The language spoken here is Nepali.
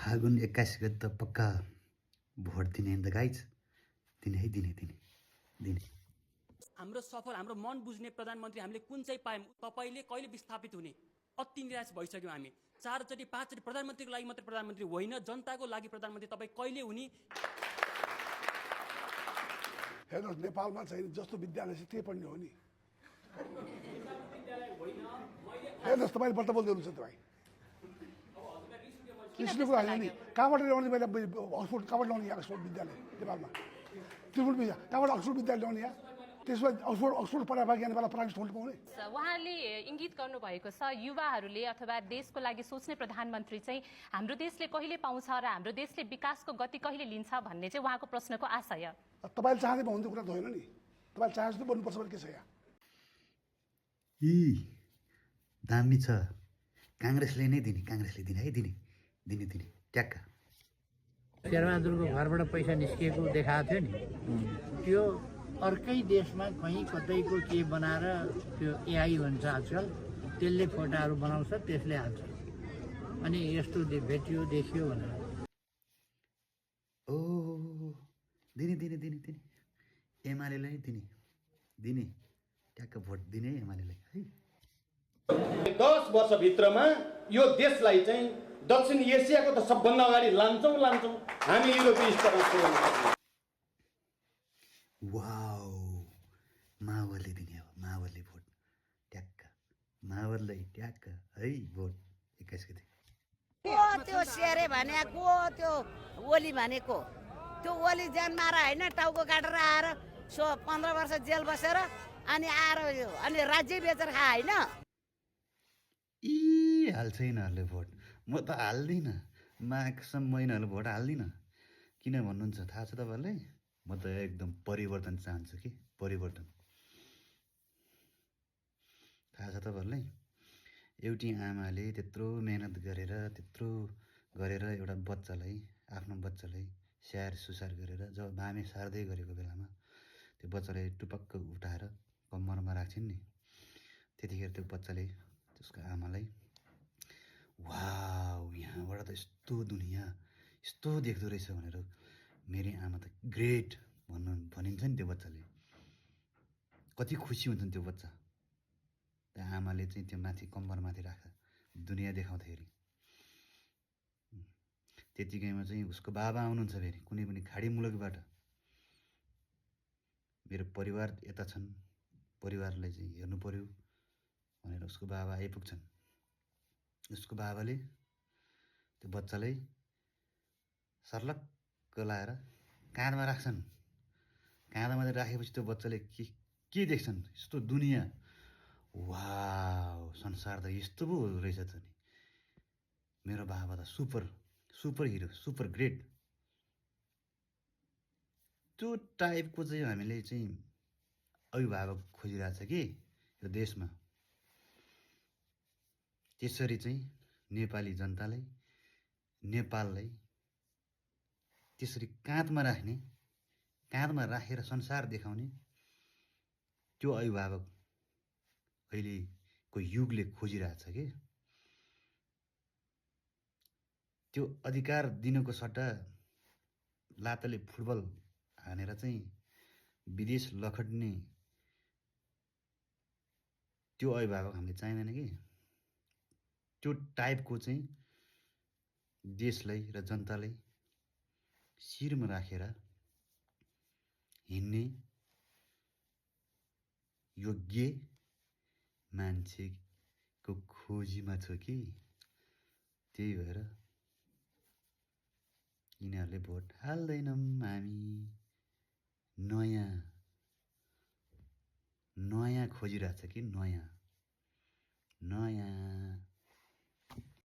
फागुन 21 गते त पक्का भोट दिने नि त गाइज, दिने है दिने दिने दिने। हाम्रो सफल हाम्रो मन बुझ्ने प्रधानमन्त्री हामीले कुन चाहिँ पायौँ? तपाईँले कहिले विस्थापित हुने? अति निराश भइसक्यौँ हामी। 4चोटि 5चोटि प्रधानमन्त्रीको लागि मात्र प्रधानमन्त्री होइन, जनताको लागि प्रधानमन्त्री तपाईँ कहिले हुने? हेर्नुहोस्, नेपालमा चाहिँ जस्तो विद्यालय छ त्यही पढ्ने हो नि। हेर्नुहोस्, तपाईँले बल्ल बोल्दै हुनुहुन्छ तपाईँ। रिसको कुरा होइन नि। कहाँबाट ल्याउने? मैले अक्सफोर्ड कहाँबाट ल्याउने यहाँ अक्सफोर्ड विद्यालय नेपालमा? त्रिपुर कहाँबाट अक्सफोर्ड विद्यालय ल्याउने यहाँ? त्यसमा अक्सफोर्ड पढाएर बाँकी नेपाललाई प्राइभेट स्कुल पाउने? उहाँले इङ्गित गर्नुभएको छ युवाहरूले अथवा देशको लागि सोच्ने प्रधानमन्त्री चाहिँ हाम्रो देशले कहिले पाउँछ र हाम्रो देशले विकासको गति कहिले लिन्छ भन्ने चाहिँ उहाँको प्रश्नको आशय। तपाईँले चाहँदै भन्ने कुरा त होइन नि। तपाईँले चाहे जस्तो बन्नुपर्छ भने के छ यहाँ? दामी छ। काङ्ग्रेसले नै दिने, काङ्ग्रेसले दिने है, दिने दिने दिने ट्याक्क। शेरबहादुरको घरबाट पैसा निस्किएको देखाएको थियो नि, त्यो अर्कै देशमा कहीँ कतैको के बनाएर त्यो एआई भन्छ आजकल, त्यसले फोटाहरू बनाउँछ, त्यसले हाल्छ अनि यस्तो भेटियो देखियो भनेर। ओ दिने दिने दिने दिने एमालेलाई दिने दिने ट्याक्क भोट दिने एमालेलाई है। 10 वर्षभित्रमा यो देशलाई चाहिँ दक्षिण एसियाको त सबभन्दा अगाडि लान्छौँ हामी युरोपीय स्तरमा पुर्याउन। वाउ, माओवादीले दिने अब, माओवादीले भोट ट्याक्क, माओवादीलाई ट्याक्क है भोट 21 गते। को त्यो शेरे भने को त्यो ओली भनेको? त्यो ओली ज्यान मार होइन, टाउको काटेर आएर 15 वर्ष जेल बसेर अनि आएर अनि राज्य बेचेर खा होइन। हाल्छ यिनीहरूले भोट, म त हाल्दिनँ। माघसम्म महिनाहरू भोट हाल्दिनँ। किन भन्नुहुन्छ थाहा छ तपाईँहरूलाई? म त एकदम परिवर्तन चाहन्छु कि, परिवर्तन। थाहा छ तपाईँहरूलाई? एउटी आमाले त्यत्रो मेहनत गरेर एउटा बच्चालाई, आफ्नो बच्चालाई स्याहार सुसार गरेर जब बामे सार्दै गरेको बेलामा त्यो बच्चालाई टुपक्क उठाएर कम्मरमा राख्छन् नि, त्यतिखेर त्यो बच्चाले त्यसको आमालाई वाउ, यहाँबाट त यस्तो दुनियाँ यस्तो देख्दो रहेछ भनेर मेरी आमा त ग्रेट भनिन्छ नि। त्यो बच्चाले कति खुसी हुन्छन् त्यो बच्चा। त्यो आमाले चाहिँ त्यो माथि कम्मरमाथि राख्दा दुनियाँ देखाउँदाखेरि त्यतिकैमा चाहिँ उसको बाबा आउनुहुन्छ फेरि कुनै पनि खाडी मुलुकबाट। मेरो परिवार यता छन्, परिवारलाई चाहिँ हेर्नु पर्यो भनेर उसको बाबा आइपुग्छन्। उसको बाबाले त्यो बच्चालाई सर्लक्क लाएर काँधमा राख्छन्। काँधमा राखेपछि त्यो बच्चाले के देख्छन्? यस्तो दुनियाँ, वाउ, संसार त यस्तो पो हुँदो रहेछ त नि। मेरो बाबा त सुपर हिरो, सुपर ग्रेट। त्यो टाइपको चाहिँ हामीले चाहिँ अभिभावक खोजिरहेछ कि यो देशमा। त्यसरी चाहिँ नेपाली जनतालाई, नेपाललाई त्यसरी काँधमा राख्ने, काँधमा राखेर संसार देखाउने त्यो अभिभावक अहिलेको युगले खोजिरहेछ कि। त्यो अधिकार दिनको सट्टा लातले फुटबल हानेर चाहिँ विदेश लखड्ने त्यो अभिभावक हामीले चाहिँदैन कि। त्यो टाइपको चाहिँ देशलाई र जनतालाई शिरमा राखेर हिँड्ने योग्य मान्छेको खोजीमा छ कि। त्यही भएर यिनीहरूले भोट हाल्दैनौँ हामी। नयाँ खोजिरहेछ कि, नयाँ